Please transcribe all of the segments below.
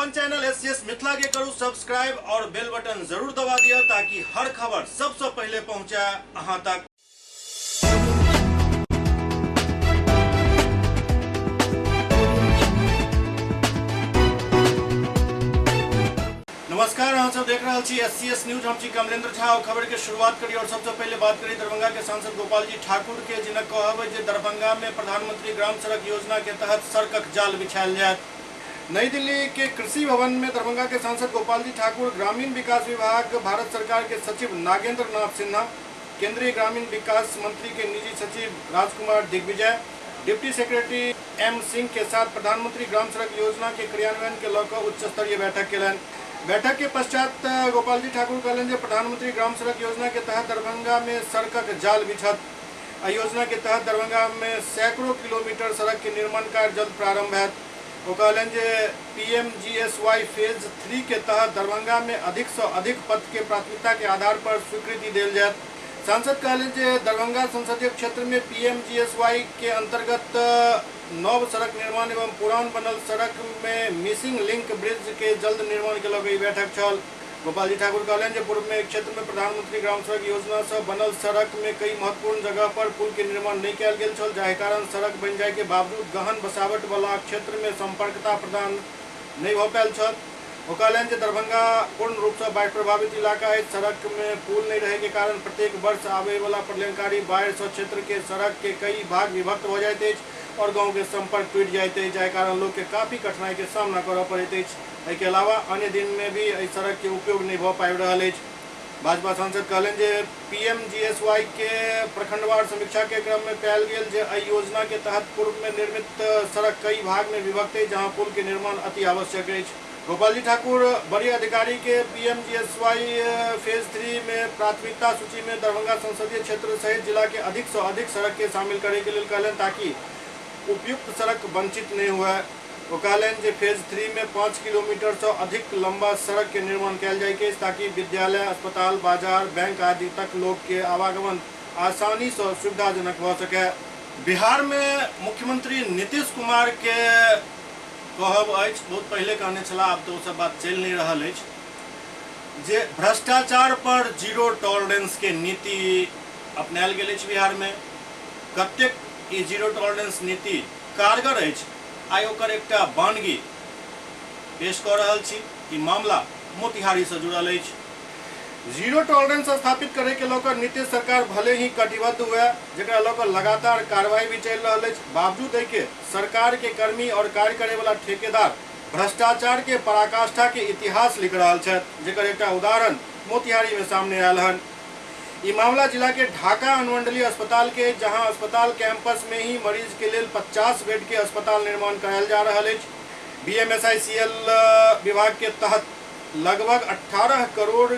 अपन channel S C S Mithila के करू सब्सक्राइब और बेल बटन जरूर दबा दिया ताकि हर खबर सबसे पहले पहुंचे अहां तक। नमस्कार, अहाँ सब देख रहल छी एस सी एस न्यूज। हम छी कमलेंद्र झा और खबर के शुरुआत करी और सबसे पहले बात करी दरभंगा के सांसद गोपाल जी ठाकुर के, जिनक कहब है जे दरभंगा में प्रधानमंत्री ग्राम सड़क योजना के तहत सड़कक जाल बिछायल जायत। नई दिल्ली के कृषि भवन में दरभंगा के सांसद गोपाल जी ठाकुर, ग्रामीण विकास विभाग भारत सरकार के सचिव नागेंद्र नाथ सिन्हा, केंद्रीय ग्रामीण विकास मंत्री के निजी सचिव Rajkumar Digvijay, deputy secretary M Singh के साथ प्रधानमंत्री ग्राम सड़क योजना के क्रियान्वयन के लऽ कऽ उच्च स्तरीय बैठक केलनि। बैठक के पश्चात गोपाल जी ठाकुर कहलनि जे प्रधानमंत्री ग्राम सड़क योजना के तहत दरभंगा में सड़कक जाल बिछत। एहि योजना के तहत दरभंगा में सैकड़ों किलोमीटर सड़क के निर्माण कार्य जल्द प्रारंभ हैत। ओ कहलनि जे पीएमजीएसवाई फेज 3 के तहत दरभंगा में अधिक सँ अधिक पथ के प्राथमिकता के आधार पर स्वीकृति देल जायत। सांसद कहलनि जे दरभंगा संसदीय क्षेत्र में पीएमजीएसवाई के अंतर्गत नव सड़क निर्माण एवं पुरान बनल सड़क में मिसिंग लिंक ब्रिज के जल्द निर्माण के लऽ कऽ ई बैठक छल। गोपाल जी ठाकुर कहलनि जे पूर्व में क्षेत्र में प्रधानमंत्री ग्राम सड़क योजना सँ बनल सड़क में कई महत्वपूर्ण जगह पर पुल के निर्माण नहीं कयल गेल छल, जाहि कारण सड़क बनि जाय के बावजूद गहन बसावट वाला क्षेत्र में संपर्कता प्रदान नहीं भऽ पायल छल। ओ कहलनि जे दरभंगा पूर्ण रूप सँ बाढ़ि प्रभावित इलाका अछि। सड़क में पुल नहीं रहे के कारण प्रत्येक वर्ष आबय वाला प्रलयंकारी बाढ़ि सँ क्षेत्र के सड़क के कई भाग विभक्त भऽ जाइत अछि और गांव के संपर्क टूटि जाइत अछि, जाहि कारण लोक के काफी कठिनाई के सामना करय पड़ैत अछि। एहि के अलावा अन्य दिन में भी एहि सड़क के उपयोग नहीं भऽ पाबि रहल अछि। भाजपा सांसद कहलनि जे पीएमजीएसवाई के प्रखंडवार समीक्षा के क्रम में पायल गेल जे एहि योजना के तहत पूर्व में निर्मित सड़क कई भाग में विभक्त अछि, जहां पुल के निर्माण अति आवश्यक अछि। गोपाल जी ठाकुर वरीय अधिकारी के पीएमजीएसवाई फेज 3 में प्राथमिकता सूची में दरभंगा संसदीय क्षेत्र सहित जिला के अधिक से अधिक सड़क के शामिल करे के लेल कहलनि ताकि उपयुक्त सड़क वंचित नहीं हुए। ओ कहलनि जे फेज 3 में 5 किलोमीटर से अधिक लंबा सड़क के निर्माण कयल जाय के ताकि विद्यालय, अस्पताल, बाजार, बैंक आदि तक लोग के आवागमन आसानी से सुविधाजनक भऽ सके। बिहार में मुख्यमंत्री नीतीश कुमार के कहब अछि, बहुत पहले कहने छलाह, आब तो ओ सब बात चलि नहीं रहल अछि, जे भ्रष्टाचार पर जीरो टॉलरेंस के नीति अपनायल गेल अछि बिहार में। कतेक ई जीरो टॉलरेंस नीति कारगर अछि, आइ ओकर एकटा बानगी पेश कऽ रहल छी। ई मामला मोतिहारी सँ जुड़ल अछि। जीरो टॉलरेंस स्थापित करे के लऽ कऽ नीतीश सरकार भले ही कटिबद्ध हुए, जकरा लऽ कऽ लगातार कार्रवाई भी चलि रहल अछि, बावजूद एहिके सरकार के कर्मी और कार्य करे वाला ठेकेदार भ्रष्टाचार के पराकाष्ठा के इतिहास लिख रहल छथि, जकर एकटा उदाहरण मोतिहारी में सामने आयल हन। ई मामला जिला के ढाका अनुमंडलीय अस्पताल के, जहां अस्पताल कैंपस में ही मरीज के लेल 50 बेड के अस्पताल निर्माण करायल जा रहल अछि। बीएमएसआईसीएल विभाग के तहत लगभग 18 करोड़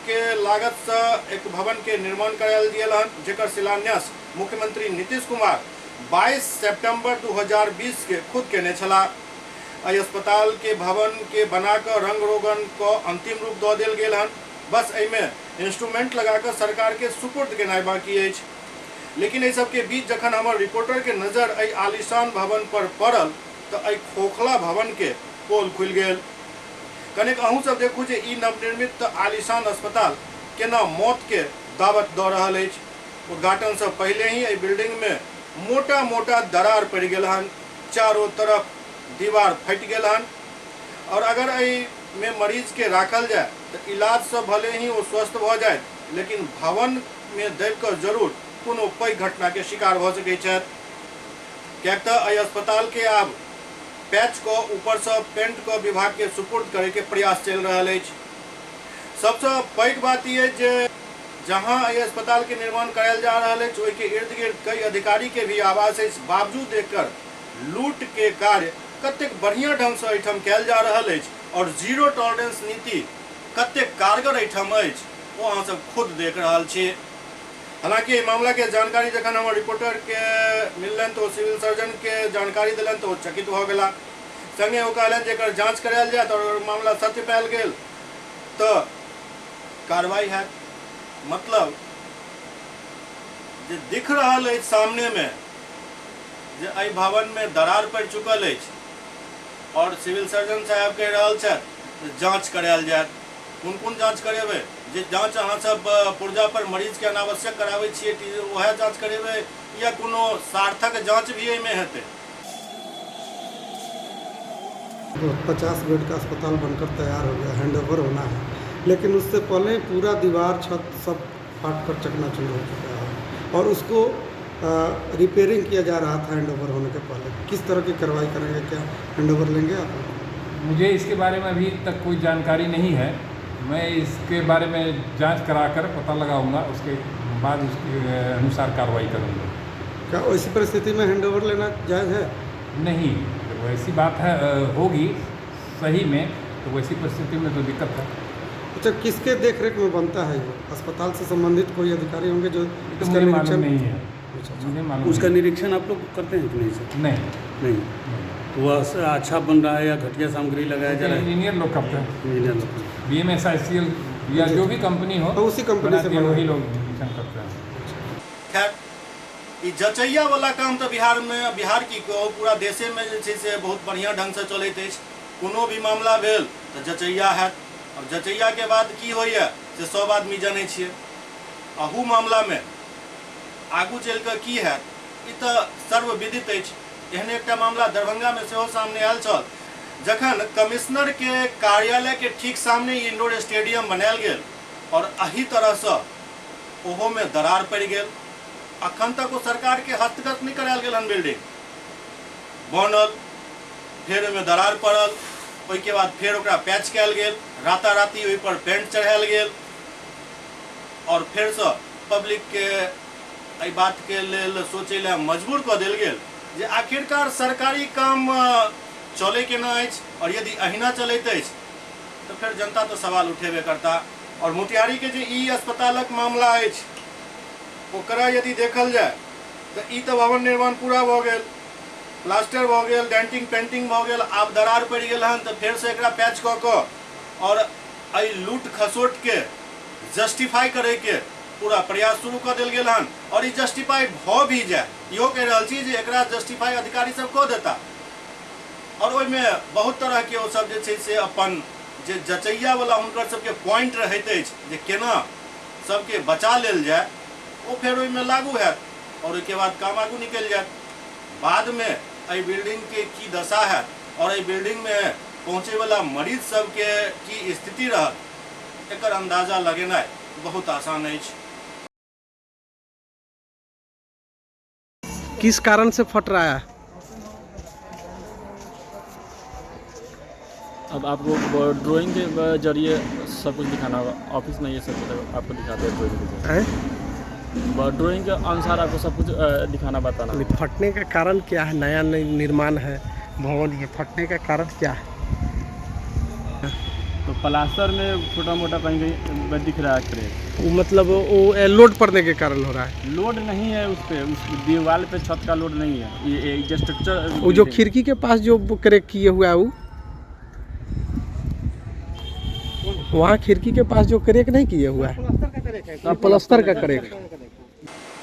के लागत से एक भवन के निर्माण करायल गेल हन, जेकर शिलान्यास मुख्यमंत्री नीतीश कुमार 22 सितंबर 2020 के खुद केने छलाह। एहि अस्पताल के भवन के बना कऽ रंग रोगन क अंतिम रूप दऽ देल गेल हन। बस एहिमे इंस्ट्रूमेंट लगा कऽ सरकार के सुपुर्द केनाइ बाकी अछि। लेकिन एहि सबके बीच जखन हमर रिपोर्टर के नजर एहि आलीशान भवन पर पड़ल तऽ एहि खोखला भवन के पोल खुलि गेल। कनेक अहूँ सब देखू जे ई नवनिर्मित आलीशान अस्पताल केना मौत के दावत दऽ रहल अछि। उद्घाटन सँ पहिले ही एहि बिल्डिंग में मोटा मोटा दरार पड़ि गेल हन, चारों तरफ दीवार फटि गेल हन और अगर एहि में मरीज के राखल जाय तऽ इलाज सँ भले ही ओ स्वस्थ भऽ जाय, लेकिन भवन में दबि कऽ जरूर कोनो पैघ घटना के शिकार भऽ सकैत छथि। किएक तऽ एहि अस्पताल के आब पैच कऽ ऊपर सँ पेंट कऽ विभाग के सुपुर्द करे के प्रयास चलि रहल अछि। सबसँ पैघ बात ई अछि जे जहां एहि अस्पताल के निर्माण करायल जा रहल अछि ओहि के इर्द गिर्द कई अधिकारी के भी आवास अछि, बावजूद एकर लूट के कार्य कतेक बढ़िया ढंग सँ एहिठाम कयल जा रहल अछि और जीरो टॉलरेंस नीति कतेक कारगर एहिठाम अछि ओ अहाँ सब खुद देख रहल छी। हालांकि एहि मामला के जानकारी जखन हमर रिपोर्टर के मिललनि तऽ ओ सिविल सर्जन के जानकारी देलनि तऽ ओ चकित भऽ गेला। संगे ओ कहलनि जे एकर जांच करायल जायत और अगर मामला सत्य पायल गेल तऽ कार्रवाई हैत। मतलब जे दिख रहल अछि सामने में जे एहि भवन में दरार पड़ि चुकल अछि, और सिविल सर्जन साहब कहि रहल छथि जाँच करायल जायत। कोन कोन जाँच करेबै? जे जाँच अहाँ सब पुर्जा पर मरीज के अनावश्यक कराबै छियै वएह जाँच करेबै या कोनो सार्थक जाँच भी एहिमे हेतै? 50 बेड का अस्पताल बनकर तैयार हो गया, हैंडओवर होना है, लेकिन उससे पहले पूरा दीवार छत सब फाट कर चकनाचूर हो चुका है और उसको रिपेयरिंग किया जा रहा था हैंडओवर होने के पहले। किस तरह की कार्रवाई करेंगे, क्या हैंडओवर लेंगे आप? मुझे इसके बारे में अभी तक कोई जानकारी नहीं है। मैं इसके बारे में जांच कराकर पता लगाऊंगा, उसके बाद उसके अनुसार कार्रवाई करूंगा। क्या ऐसी परिस्थिति में हैंडओवर लेना जायज़ है? नहीं, अगर वैसी बात है होगी सही में तो वैसी परिस्थिति में तो दिक्कत है। अच्छा, किसके देखरेख में बनता है ये? अस्पताल से संबंधित कोई अधिकारी होंगे जो तो मुझे मालूम नहीं है। मुझे मालूम उसका निरीक्षण आप लोग करते हैं कि नहीं सर? नहीं नहीं, तो वह अच्छा बन रहा है या घटिया सामग्री लगाया जा रहा है? इंजीनियर लोग करते हैं, इंजीनियर लोग BMSICL या जो भी कंपनी हो तो उसी कंपनी से वही लोग निरीक्षण करते हैं। खैर, ई जचैया वाला काम तो बिहार में, बिहार की कहू पूरा देशे में जे छै से बहुत बढ़िया ढंग से चलैत अछि। कोनो भी मामला भेल तो जचैया हैत, और जचैया के बाद की होइए से सब आदमी जनै छियै। अहू मामला में आगू चलि कऽ की हैत ई तऽ सर्वविदित अछि। एहने एकटा मामला दरभंगा में सेहो सामने आयल छल, जखन कमिश्नर के कार्यालय के ठीक सामने इंडोर स्टेडियम बनायल गेल और एही तरहसँ ओहो में दरार पड़ि गेल। अखन तक ओ सरकार के हस्तगत नहीं करायल गेल हन। बिल्डिंग बनल, फेर ओहिमे दरार पड़ल, ओहिके बाद फेर ओकरा पैच कयल गेल, राताराति ओहि पर पेंट चढ़ायल गेल और फेरसँ पब्लिक के एहि बात के लेल सोचै लए मजबूर कऽ देल गेल जे आखिरकार सरकारी काम चलै केना अछि, और यदि अहिना चलैत अछि तऽ फेर जनता तऽ सवाल उठेबे करता। और मोतिहारी के जे ई अस्पतालक मामला अछि ओकरा यदि देखल जाय तऽ ई तऽ भवन निर्माण पूरा भऽ गेल, प्लास्टर भऽ गेल, डेंटिंग पेंटिंग भऽ गेल, आब दरार पड़ि गेल हन तऽ फेरसँ एकरा पैच कऽ कऽ और एहि लूट खसोटके जस्टिफाई करैके पूरा प्रयास शुरू कऽ देल गेल हन। और ई जस्टिफाई भऽ भी जाय, इहो कहि रहल छी जे एकरा जस्टिफाई अधिकारी सब कऽ देता और ओहिमे बहुत तरहके ओ सब जे छै से अपन जे जचैया वाला हुनकर सबके पॉइंट रहैत अछि जे केना सबके बचा लेल जाय, ओ फेर ओहिमे लागू हैत और ओहिके बाद काम आगू निकलि जायत। बादमे एहि बिल्डिंगके की दशा हैत और एहि बिल्डिंगमे पहुँचैवला मरीज सबके की स्थिति रहत, एकर अंदाजा लगेनाइ बहुत आसान अछि। किस कारण से फट रहा है? अब आपको ड्राइंग के जरिए सब कुछ दिखाना होगा। ऑफिस में ये सब कुछ आपको दिखाते हैं ड्राइंग के जरिए। ड्राइंग के अनुसार आपको सब कुछ दिखाना बताना। फटने का कारण क्या है? नया निर्माण है भवन, ये फटने का कारण क्या है? तो प्लास्टर में छोटा मोटा कहीं कहीं दिख रहा है क्रैक। वो मतलब वो लोड पड़ने के कारण हो रहा है? लोड नहीं है उस पर, उस दीवार पे छत का लोड नहीं है। ये स्ट्रक्चर वो जो खिड़की के पास जो क्रैक किए हुआ है, वो वहाँ खिड़की के पास जो क्रैक नहीं किए हुआ है, प्लास्टर का क्रैक।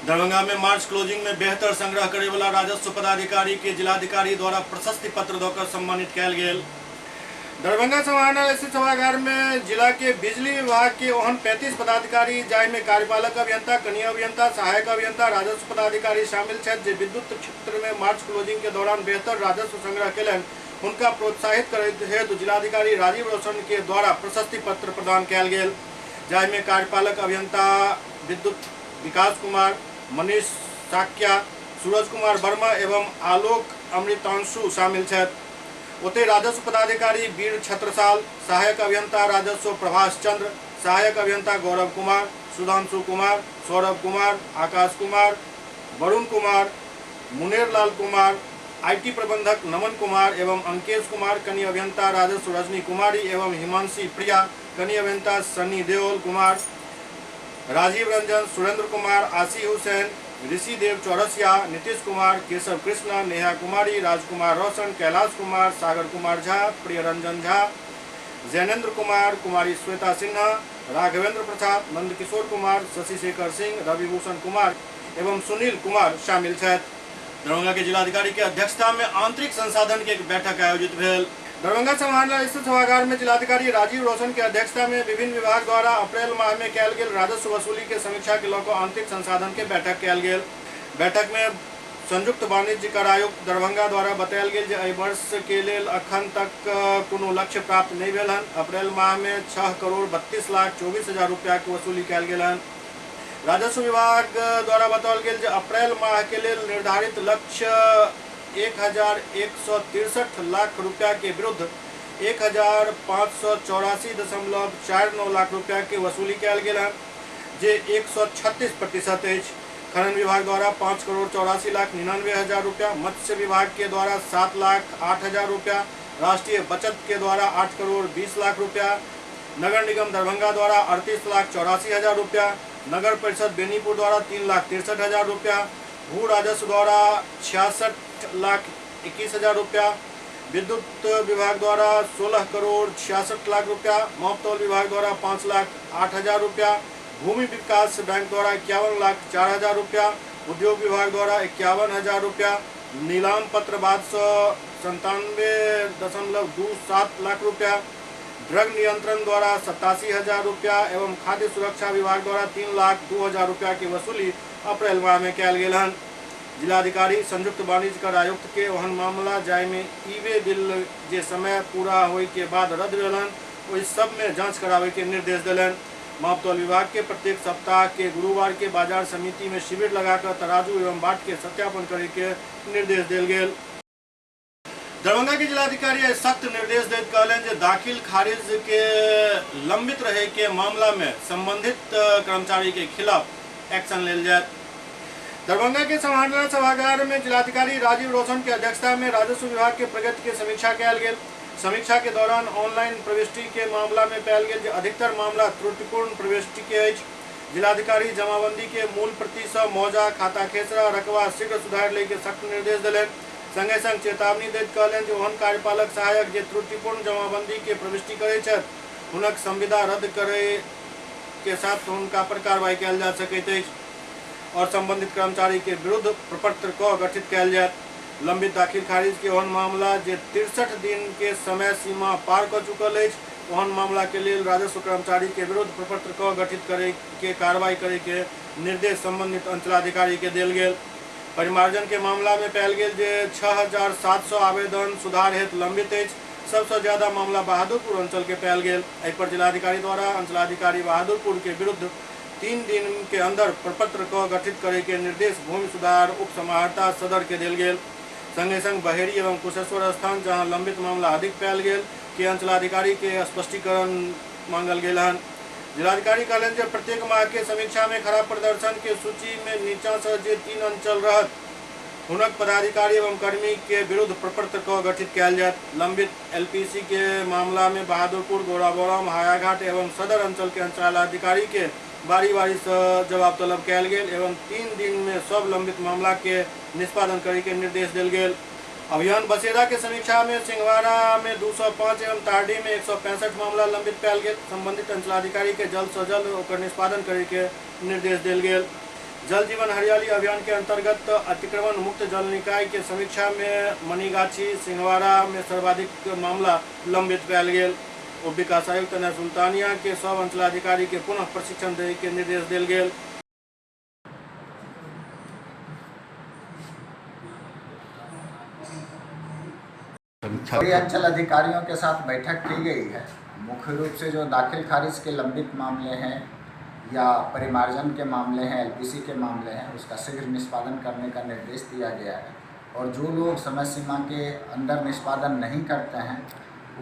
दरभंगा में मार्च क्लोजिंग में बेहतर संग्रह करे वाला राजस्व पदाधिकारी के जिलाधिकारी द्वारा प्रशस्ति पत्र दऽ सम्मानित कयल गेल। दरभंगा समाहरणालय स्थित सभागार में जिला के बिजली विभाग के ओहन 35 पदाधिकारी जाहिमे कार्यपालक अभियंता, कनीय अभियंता, सहायक अभियंता, राजस्व पदाधिकारी शामिल छथि जे विद्युत क्षेत्र में मार्च क्लोजिंग के दौरान बेहतर राजस्व संग्रह केलनि, हुनका प्रोत्साहित करैत हेतु जिलाधिकारी राजीव रोशन के द्वारा प्रशस्ति पत्र प्रदान कयल गेल, जाहिमे कार्यपालक अभियंता विद्युत विकास कुमार, मनीष साक्या, सूरज कुमार वर्मा एवं आलोक अमृतांशु शामिल छथि। ओतहि राजस्व पदाधिकारी वीर छत्रसाल, सहायक अभियंता राजस्व प्रभाष चंद्र, सहायक अभियंता गौरव कुमार, सुधांशु कुमार, सौरभ कुमार, आकाश कुमार, वरुण कुमार, मुनेर लाल कुमार, IT प्रबंधक नमन कुमार एवं अंकेश कुमार, कनीय अभियंता राजस्व रजनी कुमारी एवं हिमांशी प्रिया, कनीय अभियंता सनी देओल कुमार, राजीव रंजन, सुरेंद्र कुमार, आसी हुसैन, ऋषि देव चौरसिया, नीतीश कुमार, केशव कृष्णा, नेहा कुमारी, राजकुमार रोशन, कैलाश कुमार, सागर कुमार झा, प्रियरंजन झा, जैनेन्द्र कुमार, कुमारी श्वेता सिन्हा, राघवेंद्र प्रसाद, नंदकिशोर कुमार, शशि शेखर सिंह, रविभूषण कुमार एवं सुनील कुमार शामिल छथि। दरभंगा के जिलाधिकारी के अध्यक्षता में आंतरिक संसाधन के एक बैठक आयोजित भेल। दरभंगा समाहरणालय स्थित सभागार में जिलाधिकारी राजीव रोशन के अध्यक्षता में विभिन्न विभाग द्वारा अप्रैल माह में कयल गेल राजस्व वसूली के समीक्षा के लऽ कऽ आंतरिक संसाधन के बैठक कयल गेल। बैठक में संयुक्त वाणिज्य कर आयुक्त दरभंगा द्वारा बतायल गेल जे एहि वर्ष के लेल अखन तक कोनो लक्ष्य प्राप्त नहि भेल हन। अप्रैल माह में 6 करोड़ 32 लाख 24 हजार रुपया के वसूली कयल गेल हन। राजस्व विभाग द्वारा बताओल गेल जे अप्रैल माह के लेल निर्धारित लक्ष्य 1163 लाख रुपया के विरुद्ध 1584.49 लाख रुपया के वसूली कयल गेल हन, जे 136% अछि। खनन विभाग द्वारा 5 करोड़ 84 लाख 99 हजार रुपया, मत्स्य विभाग के द्वारा 7 लाख 8 हजार रुपया, राष्ट्रीय बचत के द्वारा 8 करोड़ 20 लाख रुपया, नगर निगम दरभंगा द्वारा 38 लाख 84 हजार रुपया, नगर परिषद बेनीपुर द्वारा 3 लाख 63 हजार रुपया, भू राजस्व द्वारा 66 लाख 21 हजार रुपया, विद्युत विभाग द्वारा 16 करोड़ 66 लाख रुपया, मापतौल विभाग द्वारा 5 लाख 8 हजार रुपया, भूमि विकास बैंक द्वारा 51 लाख 4 हजार रुपया, उद्योग विभाग द्वारा 51 हजार रुपया, नीलाम पत्र बाद 97.27 लाख रुपया, ड्रग नियंत्रण द्वारा 87 हजार रुपया एवं खाद्य सुरक्षा विभाग द्वारा 3 लाख 2 हजार रुपया के वसूली अप्रैल माह में कयल गेल हन। जिलाधिकारी संयुक्त वाणिज्य कर आयुक्त के ओहन मामला जाहिमे ई-वे बिल जे समय पूरा होय के बाद रद्द भेल हन ओहि सब में जांच करावे के निर्देश देलनि। मापतौल विभाग के प्रत्येक सप्ताह के गुरुवार के बाजार समिति में शिविर लगाकर तराजू एवं बाट के सत्यापन करे के निर्देश देल गेल। दरभंगा के जिलाधिकारी सख्त निर्देश दैत कहलनि जे दाखिल खारिज के लंबित रहे के मामला में संबंधित कर्मचारी के खिलाफ एक्शन लेल जायत। दरभंगा के समाहरणालय सभागार में जिलाधिकारी राजीव रोशन के अध्यक्षता में राजस्व विभाग के प्रगति के समीक्षा कयल गेल। समीक्षा के दौरान ऑनलाइन प्रविष्टि के मामला में पायल गेल जे अधिकतर मामला त्रुटिपूर्ण प्रविष्टि के अछि। जिलाधिकारी जमाबंदी के मूल प्रति सँ मौजा, खाता खेसरा, रकबा शीघ्र सुधारि लै के सख्त निर्देश देलनि। संगे संग चेतावनी दैत कहलनि जे ओहन कार्यपालक सहायक जे त्रुटिपूर्ण जमाबंदी के प्रविष्टि करैत छथि हुनक संविदा रद्द करय के साथ हुनका पर कार्रवाई कयल जा सकैत अछि और संबंधित कर्मचारी के विरुद्ध प्रपत्र क गठित कयल जायत। लंबित दाखिल खारिज के ओहन मामला जे 63 दिन के समय सीमा पार क चुकल अछि ओहन मामला के लेल राजस्व कर्मचारी के विरुद्ध प्रपत्र क गठित करे के कार्रवाई करे के निर्देश संबंधित अंचलाधिकारी के देल गेल। परिमार्जन के मामला में पायल गेल जे 6700 आवेदन सुधार हेतु लंबित अछि। सबसे ज्यादा मामला बहादुरपुर अंचल के पायल गेल। एहि पर जिलाधिकारी द्वारा अंचलाधिकारी बहादुरपुर के विरुद्ध 3 दिन के अंदर प्रपत्र क गठित करे के निर्देश भूमि सुधार उप समाहर्ता सदर के देल गेल। संगे संग बहेड़ी एवं कुशेश्वर स्थान जहां लंबित मामला अधिक पायल गेल के अंचलाधिकारी के स्पष्टीकरण मांगल गेल हन। जिलाधिकारी कहलनि जे प्रत्येक माह के समीक्षा में खराब प्रदर्शन के सूची में नीचा से जे 3 अंचल रहत हुनक पदाधिकारी एवं कर्मी के विरुद्ध प्रपत्र क गठित कयल जायत। लंबित एलपीसी के मामला में बहादुरपुर, गोराबोराम, हायाघाट एवं सदर अंचल के अंचलाधिकारी के बारी बारी से जवाब तलब कयल गेल एवं 3 दिन में सब लंबित मामला के निष्पादन करे के निर्देश देल गेल। अभियान बसेरा के समीक्षा में सिंहवाड़ा में 205 एवं तारडी में 165 मामला लंबित पायल गेल। संबंधित अंचलाधिकारी के जल्द से जल्द ओकर निष्पादन करे के निर्देश देल गेल। जल जीवन हरियाली अभियान के अंतर्गत अतिक्रमण मुक्त जल निकाय के समीक्षा में मनीगाछी, सिंहवाड़ा में सर्वाधिक मामला लंबित पायल गेल। उप विकास आयुक्त तनय सुल्तानिया के सब अंचलाधिकारी के पुनः प्रशिक्षण देने के निर्देश देल गेल। सभी अंचल अधिकारियों के साथ बैठक की गई है। मुख्य रूप से जो दाखिल खारिज के लंबित मामले हैं या परिमार्जन के मामले हैं, एलपीसी के मामले हैं, उसका शीघ्र निष्पादन करने का निर्देश दिया गया है। और जो लोग समय सीमा के अंदर निष्पादन नहीं करते हैं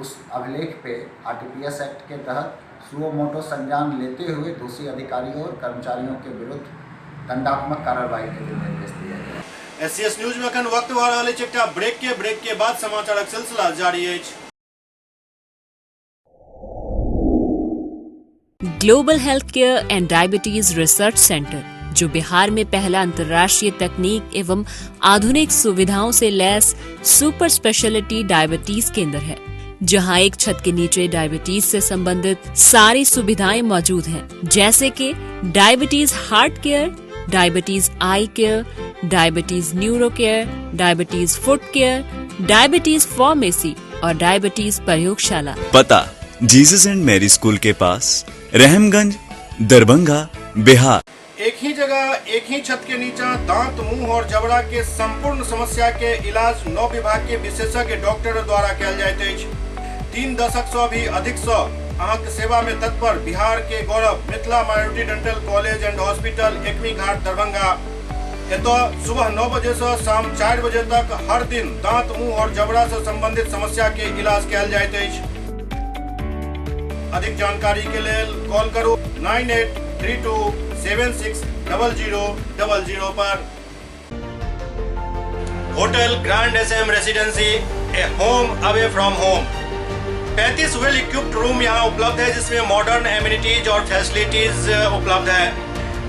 उस अभिलेख पे आरटीपीएस एक्ट के तहत सुओ मोटो संज्ञान लेते हुए दोषी अधिकारियों और कर्मचारियों के विरुद्ध दंडात्मक कार्रवाई के भी निर्देश दिया गया। एससीएस न्यूज में अखन वक्त भऽ रहल अछि एकटा ब्रेक के बाद समाचारक सिलसिला जारी अछि। Global health care and diabetes research centre, जो बिहार में पहला अंतर्राष्ट्रीय तकनीक एवं आधुनिक सुविधाओं से लैस सुपर स्पेशलिटी डायबिटीज केंद्र है, जहां एक छत के नीचे डायबिटीज से संबंधित सारी सुविधाएं मौजूद हैं, जैसे कि diabetes heart care, diabetes eye care, diabetes neuro care, diabetes foot care, diabetes pharmacy, और डायबिटीज प्रयोगशाला। पता जीसस एंड मैरी स्कूल के पास, रहमगंज, दरभंगा, बिहार। एक ही जगह एक ही छत के नीचा दांत, मुंह और जबड़ा के संपूर्ण समस्या के इलाज 9 विभाग के विशेषज्ञ डॉक्टर द्वारा कयल जाइत अछि। 3 दशक से भी अधिक से अहाँके सेवा में तत्पर बिहार के गौरव Mithila minority dental college and hospital, Ekmi Ghat, Darbhanga. एतऽ सुबह 9 बजे से शाम 4 बजे तक हर दिन दांत, मुंह और जबड़ा से संबंधित समस्या के इलाज कयल जाइत अछि। अधिक जानकारी के लेल कॉल करू 9832760000 पर। Hotel grand S M residency, a home away from home. 35 well equipped room यहाँ उपलब्ध है, जिसमें मॉडर्न एमिनिटीज और फैसिलिटीज उपलब्ध है।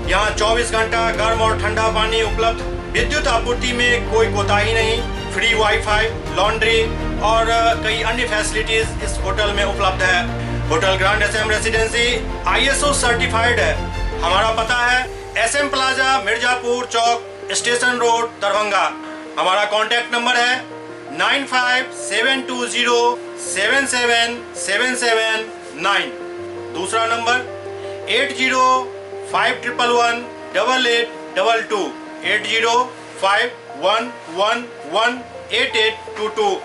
यहाँ 24 घंटा गर्म और ठंडा पानी उपलब्ध, विद्युत आपूर्ति में कोई कोताही नहीं, फ्री वाईफाई, लॉन्ड्री और कई अन्य फैसिलिटीज इस होटल में उपलब्ध है। Hotel grand S M residency ISO certified है। हमारा पता है SM plaza, Mirzapur Chowk, station road, Darbhanga. हमारा कॉन्टैक्ट नंबर है 9572077779। दूसरा नंबर 8051118822, 8051118822।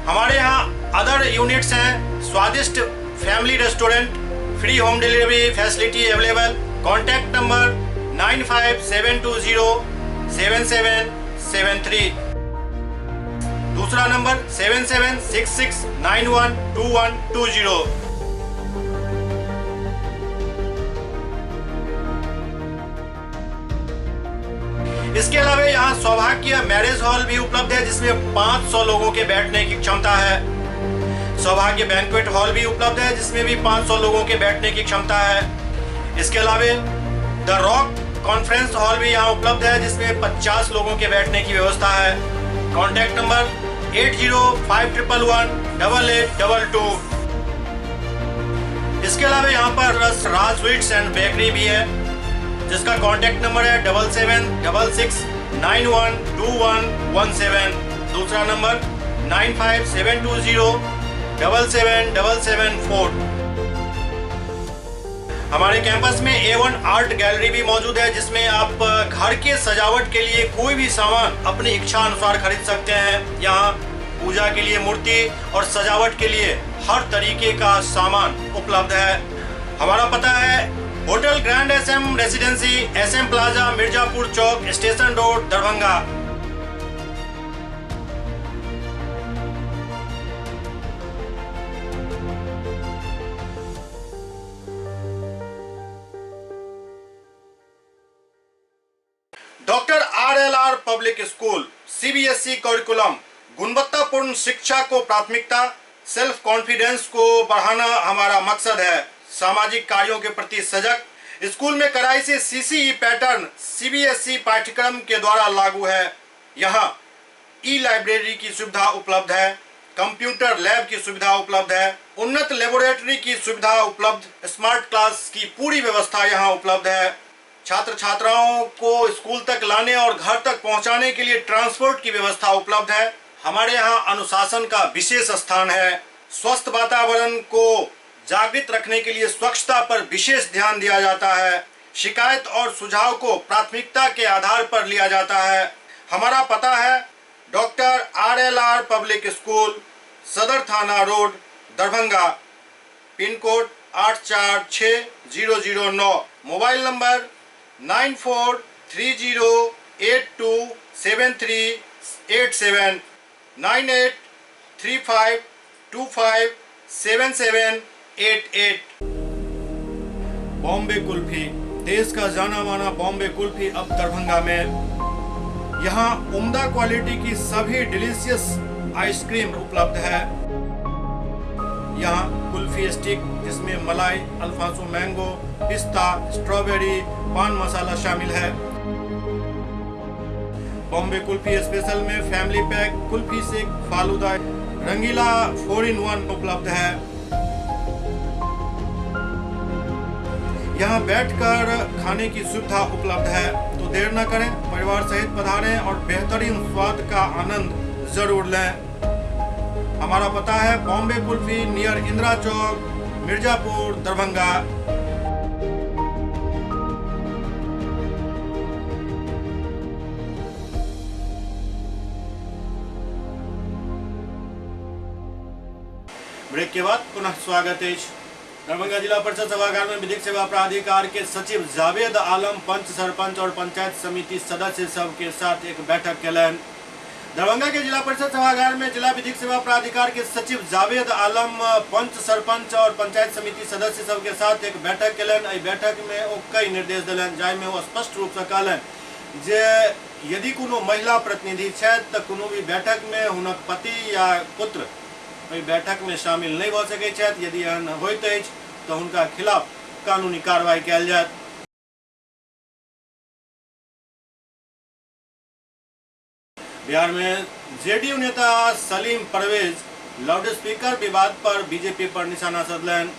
हमारे यहाँ अदर यूनिट्स हैं, स्वादिष्ट family restaurant, free home delivery facility available. Contact number 9572077773। दूसरा नंबर 7766912120। इसके अलावा यहाँ सौभाग्य मैरिज हॉल भी उपलब्ध है, जिसमें 500 लोगों के बैठने की क्षमता है। सौभाग्य बैंक्वेट हॉल भी उपलब्ध है, जिसमें भी 500 लोगों के बैठने की क्षमता है। इसके अलावा the rock conference hall भी यहाँ उपलब्ध है, जिसमें 50 लोगों के बैठने की व्यवस्था है। Contact number 8051118822। इसके अलावा यहाँ पर राज स्वीट्स एंड बेकरी भी है, जिसका कॉन्टैक्ट नंबर है 7766912117। दूसरा नंबर 9572077774। हमारे कैंपस में A1 art gallery भी मौजूद है, जिसमें आप घर के सजावट के लिए कोई भी सामान अपनी इच्छा अनुसार खरीद सकते हैं। यहाँ पूजा के लिए मूर्ति और सजावट के लिए हर तरीके का सामान उपलब्ध है। हमारा पता है hotel grand S M residency, S M plaza, Mirzapur Chowk, station road, Darbhanga. Doctor RLR public school, CBSE curriculum, गुणवत्तापूर्ण शिक्षा को प्राथमिकता, सेल्फ कॉन्फिडेंस को बढ़ाना हमारा मकसद है। सामाजिक कार्यों के प्रति सजग, स्कूल में कड़ाई से सीसीई पैटर्न सीबीएसई पाठ्यक्रम के द्वारा लागू है। यहाँ ई लाइब्रेरी की सुविधा उपलब्ध है, कंप्यूटर लैब की सुविधा उपलब्ध है, उन्नत लेबोरेटरी की सुविधा उपलब्ध, स्मार्ट क्लास की पूरी व्यवस्था यहाँ उपलब्ध है। छात्र छात्राओं को स्कूल तक लाने और घर तक पहुंचाने के लिए ट्रांसपोर्ट की व्यवस्था उपलब्ध है। हमारे यहाँ अनुशासन का विशेष स्थान है। स्वस्थ वातावरण को जागृत रखने के लिए स्वच्छता पर विशेष ध्यान दिया जाता है। शिकायत और सुझाव को प्राथमिकता के आधार पर लिया जाता है। हमारा पता है doctor RLR public school, Sadar थाना road, Darbhanga, pin code 846009। Mobile number 9430827387, 9835257788। Bombay kulfi, देश का जाना माना बॉम्बे कुल्फी अब दरभंगा में। यहाँ उम्दा क्वालिटी की सभी डिलीशियस आइसक्रीम उपलब्ध है। यहाँ कुल्फी स्टिक, जिसमें मलाई, अल्फांसो मैंगो, पिस्ता, स्ट्रॉबेरी, पान मसाला शामिल है। बॉम्बे कुल्फी स्पेशल में family pack, kulfi shake, falooda, Rangeela 4 in 1 उपलब्ध है। यहाँ बैठकर खाने की सुविधा उपलब्ध है, तो देर न करें, परिवार सहित पधारें और बेहतरीन स्वाद का आनंद जरूर लें। हमारा पता है बॉम्बे कुल्फी, नियर इंदिरा चौक, मिर्जापुर, दरभंगा। ब्रेक के बाद पुनः स्वागत है। दरभंगा जिला परिषद सभागार में विधिक सेवा प्राधिकार के सचिव जावेद आलम पंच सरपंच और पंचायत समिति सदस्य सब के साथ एक बैठक केलनि। दरभंगा के जिला परिषद सभागार में जिला विधिक सेवा प्राधिकार के सचिव जावेद आलम पंच सरपंच और पंचायत समिति सदस्य सब के साथ एक बैठक केलनि। एहि बैठक में ओ कई निर्देश देलनि, जाहिमे ओ स्पष्ट रूप से कहलनि जे यदि कोनो महिला प्रतिनिधि छथि तऽ कोनो भी बैठक में हुनक पति या पुत्र एहि बैठक में शामिल नहीं भऽ सकैत छथि। यदि एहन होइत अछि तऽ हुनका खिलाफ कानूनी कार्रवाई कयल जायत। बिहार में जेडीयू नेता सलीम परवेज लाउडस्पीकर विवाद पर बीजेपी पर निशाना साधलनि।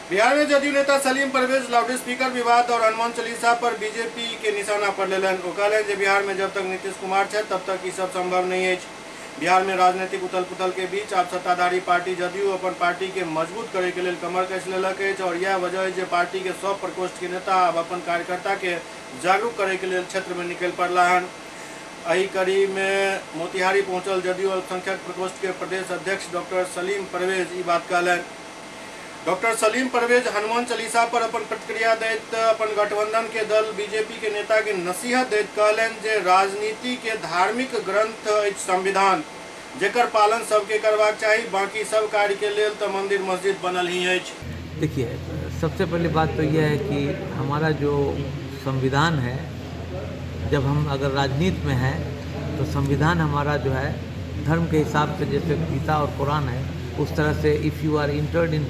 बिहार में जदयू नेता सलीम परवेज लाउडस्पीकर विवाद और हनुमान चालीसा पर बीजेपी के निशाना पर लेलनि। ओ कहलनि जे बिहार में जब तक नीतीश कुमार छथि तब तक ई सब संभव नहीं अछि। बिहार में राजनीतिक उथल पुथल के बीच आब सत्ताधारी पार्टी जदयू अपन पार्टी के मजबूत करे के लेल कमर कस लेलक अछि और यह वजह है जे पार्टी के सब प्रकोष्ठ के नेता आब अपन कार्यकर्ता के जागरूक करे के लेल क्षेत्र में निकल पड़ला हन। एहि कड़ी में मोतिहारी पहुंचल जदयू अल्पसंख्यक प्रकोष्ठ के प्रदेश अध्यक्ष डॉक्टर सलीम परवेज ई बात कहलनि। डॉक्टर सलीम परवेज हनुमान चालीसा पर अपन प्रतिक्रिया दैत अपन गठबंधन के दल बीजेपी के नेता के नसीहत दैत कहलनि जे राजनीति के धार्मिक ग्रंथ अछि संविधान, जेकर पालन सबके करबाक चाही, बाकी सब कार्य के लेल तो मंदिर मस्जिद बनल ही अछि। देखिए, सबसे पहली बात तो यह है कि हमारा जो संविधान है, जब हम अगर राजनीति में हैं तो संविधान हमारा जो है धर्म के हिसाब से, जैसे गीता और कुरान है उस तरह से if you are entered in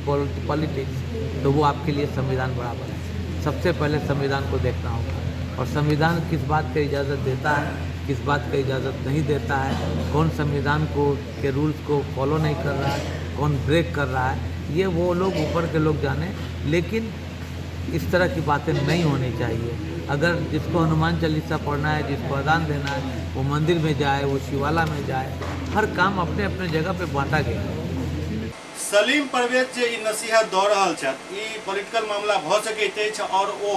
politics तो वो आपके लिए संविधान बराबर है। सबसे पहले संविधान को देखना होगा और संविधान किस बात का इजाज़त देता है, किस बात का इजाज़त नहीं देता है, कौन संविधान को के रूल्स को फॉलो नहीं कर रहा है, कौन ब्रेक कर रहा है, ये वो लोग ऊपर के लोग जाने, लेकिन इस तरह की बातें नहीं होनी चाहिए। अगर जिसको हनुमान चालीसा पढ़ना है, जिसको अजान देना है, वो मंदिर में जाए, वो शिवाला में जाए, हर काम अपने अपने जगह पे बांटा गया है। सलीम परवेज जे ई नसीहत दऽ रहल छथि, ई पॉलिटिकल मामला भऽ सकैत अछि और ओ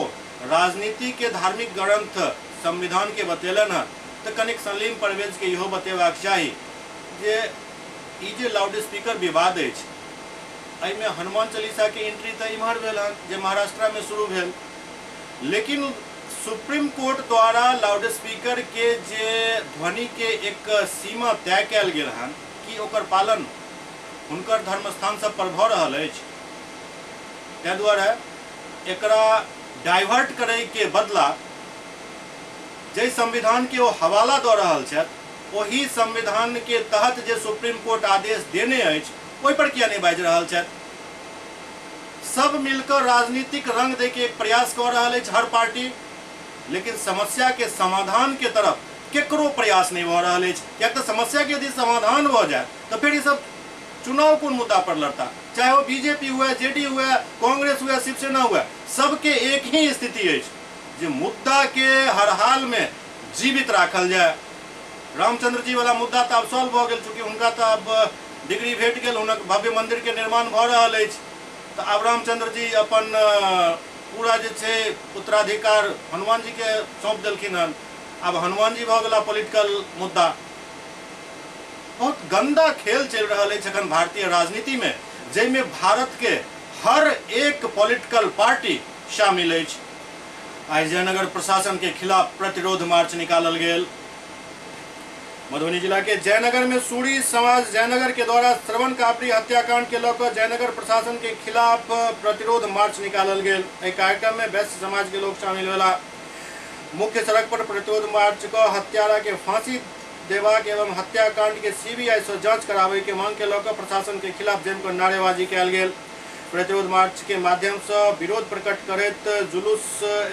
राजनीति के धार्मिक ग्रंथ संविधान के बतेलनि हँ, तऽ कनिक सलीम परवेज के इहो बतेबाक चाही जे ई जे लाउडस्पीकर विवाद अछि एहिमे हनुमान चालीसा के एंट्री तऽ इम्हर भेल हन जे महाराष्ट्र में शुरू भेल, लेकिन सुप्रीम कोर्ट द्वारा लाउडस्पीकर के जे ध्वनि के एक सीमा तय कयल गेल हन कि ओकर पालन हुनकर धर्मस्थान सब पर भऽ रहल अछि। ताहि दुआरे एकरा डाइवर्ट करे के बदला जाहि संविधान के ओ हवाला दऽ रहल छथि ओहि संविधान के तहत जे सुप्रीम कोर्ट आदेश देने अछि ओहि पर किया नहीं बाजि रहल छथि। सब मिलकर राजनीतिक रंग दे के एक प्रयास कऽ रहल अछि हर पार्टी, लेकिन समस्या के समाधान के तरफ केकरो प्रयास नहीं भऽ रहल अछि। कियाक तऽ समस्या के यदि समाधान भऽ जाय तऽ फेर ई सब चुनाव कोन मुद्दा पर लड़ता, चाहे वो बीजेपी हुए, जेडी हुए, कांग्रेस हुए, शिवसेना हुए, सबके एक ही स्थिति अछि जे मुद्दा के हर हाल में जीवित राखल जाय। रामचंद्र जी वाला मुद्दा तऽ आब सॉल्व भऽ गेल, चूँकि हुनका तऽ आब डिग्री भेट गेल, हुनक भव्य मंदिर के निर्माण भऽ रहल अछि, तऽ आब रामचंद्र जी अपन पूरा जे छै उत्तराधिकार हनुमान जी के सौंप देलखिन हन, आब हनुमान जी भऽ गेला पॉलिटिकल मुद्दा। बहुत गंदा खेल चलि रहल अछि अखन भारतीय राजनीति में, जाहिमे भारत के हर एक पॉलिटिकल पार्टी शामिल अछि। आइ जयनगर प्रशासन के खिलाफ प्रतिरोध मार्च निकालल गेल। मधुबनी जिला के जयनगर में सूरी समाज जयनगर के द्वारा श्रवण कापड़ी हत्याकांड के लऽ कऽ जयनगर प्रशासन के खिलाफ प्रतिरोध मार्च निकालल गेल। एहि कार्यक्रम में वैश्य समाज के लोग शामिल भेला। मुख्य सड़क पर प्रतिरोध मार्च कऽ हत्यारा के फांसी देबाक एवं हत्याकांड के सीबीआई से जांच कराबे के मांग के लऽ कऽ प्रशासन के खिलाफ जमि कऽ नारेबाजी कयल गेल। प्रतिरोध मार्च के माध्यम से विरोध प्रकट करैत जुलूस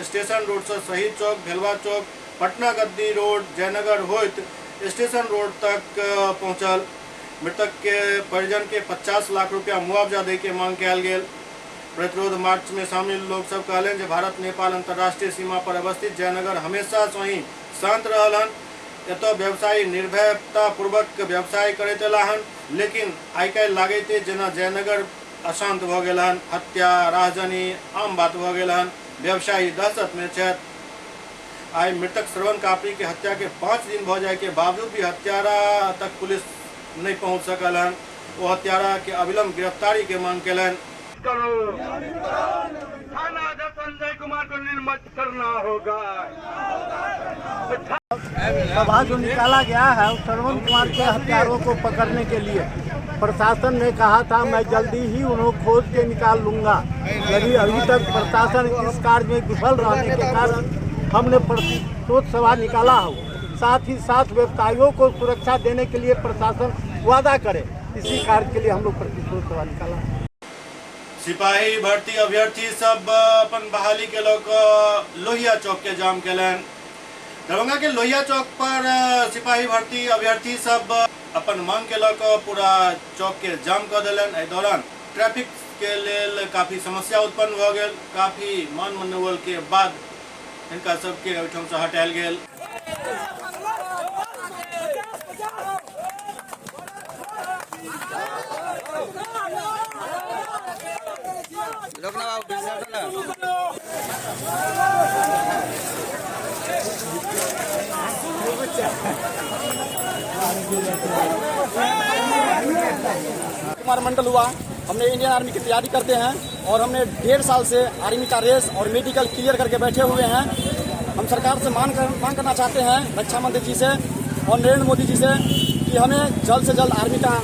स्टेशन रोड से शहीद चौक, भेलवा चौक, पटना गद्दी रोड, जयनगर होइत स्टेशन रोड तक पहुंचल। मृतक के परिजन के 50 लाख रुपया मुआवजा दे के मांग कयल गेल। प्रतिरोध मार्च में शामिल लोग सब कहलनि जे भारत नेपाल अंतर्राष्ट्रीय सीमा पर अवस्थित जयनगर हमेशा से ही शांत रहल हन। एतऽ व्यवसायी निर्भयता पूर्वक व्यवसाय करैत अयला हन, लेकिन आइ काल्हि लागैत जेना जयनगर अशांत भऽ गेल हन। हत्या राहजनी आम बात भऽ गेल हन। व्यवसायी दहशत में छथि। आइ मृतक श्रवण कापड़ी के हत्या के 5 दिन भऽ जाय के बावजूद भी हत्यारा तक पुलिस नहीं पहुंच सकल हन। वो हत्यारा के अविलंब गिरफ्तारी के मांग केलनि। थाना संजय कुमार को निलंबित करना होगा। सभा जो निकाला गया है श्रवण कुमार के हत्यारों को पकड़ने के लिए प्रशासन ने कहा था मैं जल्दी ही उन्हें खोज के निकाल लूंगा, लेकिन अभी तक प्रशासन इस कार्य में विफल रहने के कारण हमने प्रतिशोध सभा निकाला हो। साथ ही साथ व्यवसायियों को सुरक्षा देने के लिए प्रशासन वादा करे, इसी कार्य के लिए हम लोग प्रतिशोध सभा निकाला। सिपाही भर्ती अभ्यर्थी सब अपन बहाली के लोग लोहिया चौक के जाम केलनि। दरभंगा के लोहिया चौक पर सिपाही भर्ती अभ्यर्थी सब अपन मांग के लऽ कऽ पूरा चौक के जाम कऽ देलनि। एहि दौरान ट्रैफिक के लेल काफी समस्या उत्पन्न भऽ गेल। काफी मान मनोबल के बाद हिनका सबके ओहिठाम से हटायल गेल। कुमार मंडल हुआ। हमने इंडियन आर्मी की तैयारी करते हैं और हमने 1.5 साल से आर्मी का रेस और मेडिकल क्लियर करके बैठे हुए हैं। हम सरकार से मांग करना चाहते हैं, रक्षा मंत्री जी से और नरेंद्र मोदी जी से, कि हमें जल्द से जल्द आर्मी का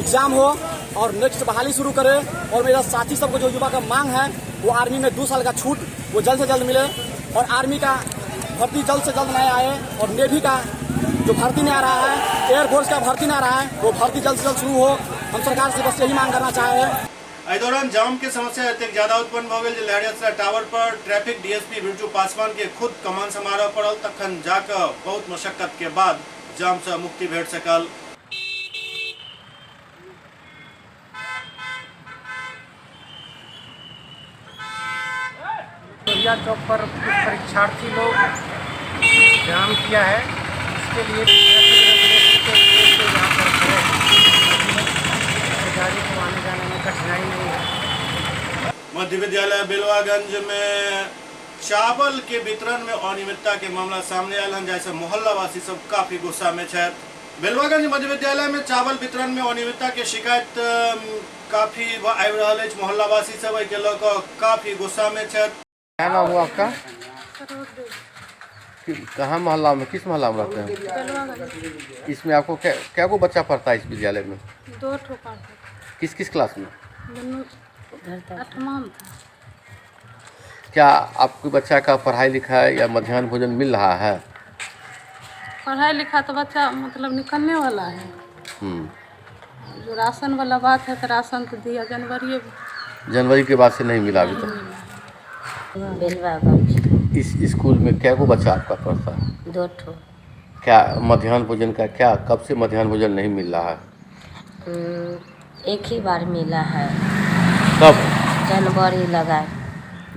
एग्जाम हो और नेक्स्ट बहाली शुरू करे। और मेरा साथी सबको जो युवा का मांग है वो आर्मी में 2 साल का छूट वो जल्द से जल्द मिले और आर्मी का भर्ती जल्द से जल्द नहीं आए और नेवी का जो भर्ती नहीं आ रहा है, एयरफोर्स का भर्ती नहीं आ रहा है, वो भर्ती जल्द से जल्द शुरू हो। हम सरकार से बस यही मांग करना चाहे हैं। एहि दौरान जाम के समस्या एतेक ज्यादा उत्पन्न भऽ गेल जे लहरियासराय टावर पर ट्रैफिक डीएसपी बिरजू पासवान के खुद कमान समारोह पड़ल, तखन जाकऽ बहुत मशक्कत के बाद जाम से मुक्ति भेट सकल। लोहिया चौक पर कुछ परीक्षार्थी लोग जाम किया है, इसके लिए यहाँ पर खड़े हैं। गाड़ी को आने जाने में कठिनाई नहीं है। मध्य विद्यालय बेलवागंज में चावल के वितरण में अनियमितता के मामला सामने आयल हन, जैसे मोहल्लावासी सब काफी गुस्सा में छथि। बेलवागंज मध्य विद्यालय में चावल वितरण में अनियमितता के शिकायत काफी आबि रहल अछि। मोहल्लावासी सब एहि के लऽ कऽ काफी गुस्सा में छथि। क्या नाम हुआ आपका? कहाँ मोहल्ला में, किस मोहल्ला में रहते हैं? इसमें आपको क्या को बच्चा पढ़ता है इस विद्यालय में? 2 ठो पढ़ता है। किस किस क्लास में? 8वां में। क्या आपके बच्चा का पढ़ाई लिखाई या मध्यान्ह भोजन मिल रहा है? पढ़ाई लिखा तो बच्चा मतलब निकलने वाला है। जो राशन वाला बात है तो राशन तो दिया जनवरी के बाद से नहीं मिला अभी तक। बेलवागंज। इस स्कूल में क्या को बच्चा आपका पढ़ता है? 2 ठो। क्या मध्यान्ह भोजन का क्या कब से मध्यान्ह भोजन नहीं मिल रहा है? एक ही बार मिला है। कब? जनवरी लगा।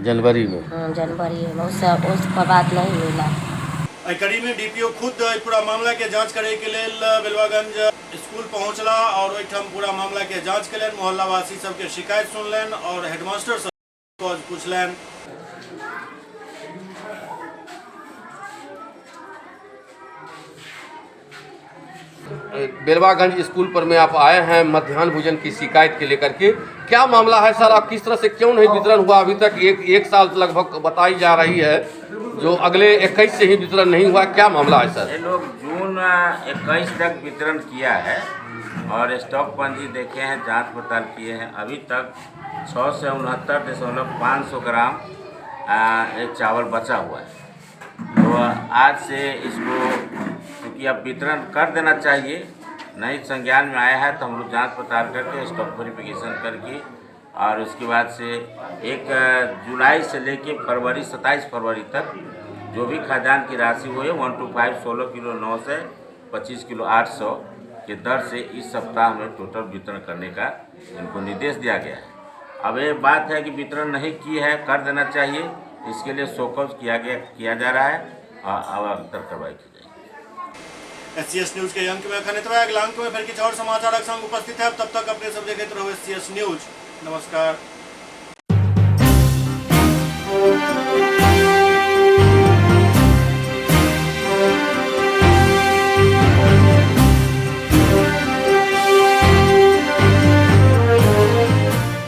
जनवरी में? जनवरी में, उसके बाद नहीं मिला। एहि कड़ी में डीपीओ खुद पूरा मामला के जांच करे के लेल बेलवागंज स्कूल पहुंचला और ओहिठाम पूरा मामला के जांच केलनि। मोहल्लावासी सबके शिकायत सुनलनि और हेडमास्टर से पूछलनि। बेलवागंज स्कूल पर में आप आए हैं मध्यान्ह भोजन की शिकायत के लेकर के, क्या मामला है सर? आप किस तरह से क्यों नहीं वितरण हुआ अभी तक? एक साल लगभग बताई जा रही है, जो अगले 21 से ही वितरण नहीं हुआ, क्या मामला है सर? ये लोग जून 21 तक वितरण किया है और स्टॉक पंजी देखे हैं, जांच पड़ताल किए हैं। अभी तक 669.5 ग्राम एक चावल बचा हुआ है। तो आज से इसको क्योंकि अब वितरण कर देना चाहिए, नहीं संज्ञान में आया है तो हम लोग जांच पड़ताल करके स्टॉक वेरिफिकेशन करके और उसके बाद से 1 जुलाई से लेके 27 फरवरी तक जो भी खाद्यान्न की राशि हुई है 125 16 किलो 900 25 किलो 800 के दर से इस सप्ताह में टोटल वितरण करने का इनको निर्देश दिया गया है। अब ये बात है कि वितरण नहीं की है, कर देना चाहिए, इसके लिए शोकॉज किया जा रहा है और अब अंतर कार्रवाई की जाएगी। एससीएस न्यूज के अंक में अखन एतबा, अगला अंक में फिर किछु और समाचारक संग उपस्थित है। तब तक अपने सब देखैत रहू एससीएस न्यूज। नमस्कार।